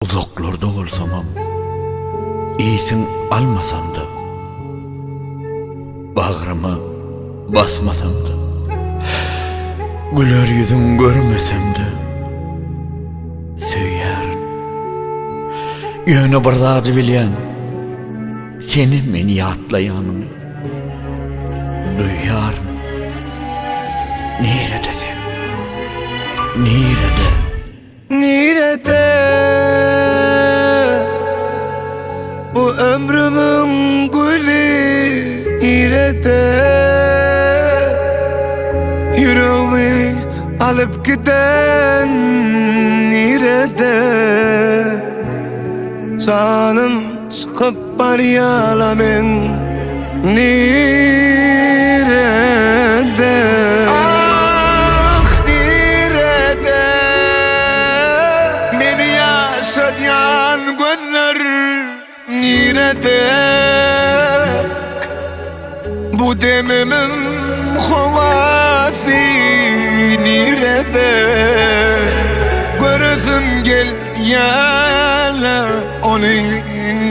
Uzaklarda bolsamam, Isiň almasam-da, Bagryma basmasam-da, Güler ýüzüň görmesem-de, Söýýärin. Ýöne bir zady bilýän, Senem meni ýatlaýanyňy duýýaryn. Nirede sen? Nirede? Nirede bu ömrümün gülü nirede Yüreğimi alıp giden nirede Canım çıkıp barýala men nirede Ah nirede meni ýaşadýan gözler nirede Bu demimiň howasy nirede Göresim gelýär ony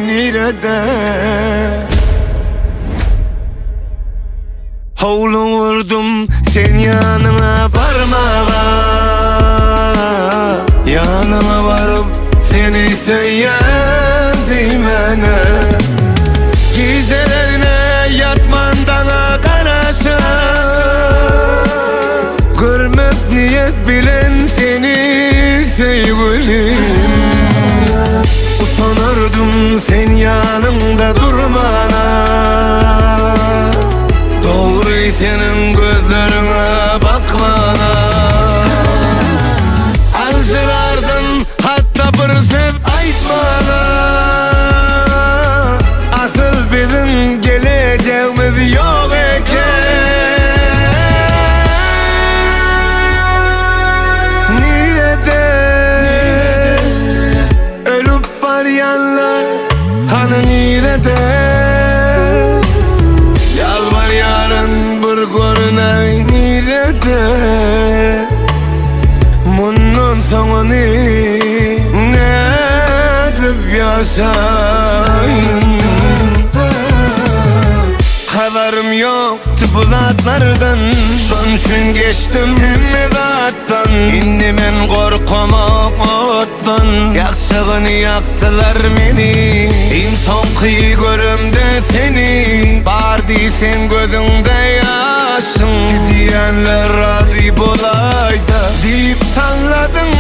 nirede Howly gurdum sen ýanyňa barmaga Ýanyňa baryp seni söýýän diýmäne Gijelerine ýatman daňa garaşan Görmek niýet bilen seni söýgülim Utanardym sen ýanyňda durmana Dogry seniň gözleriňe bakmana Aljyrardym hatda bir söz aýtmana Asyl biziň gelejegimiz ýok eken Nirede ölüp barýanlar hany nirede Ýalbarýaryn bir görünäý nirede Mundan soňuny nädip ýaşaýyn Habarym ýokdy bu zatlardan Şon üçin geçdim hemme zatdan Indi men gorkamok otdan Ýagşygyny ýakdylar meni Iň soňky göremde seni Bar diýseň gözüňde ýaşyň Gidýänler razy bolaýda Diýip salladyň.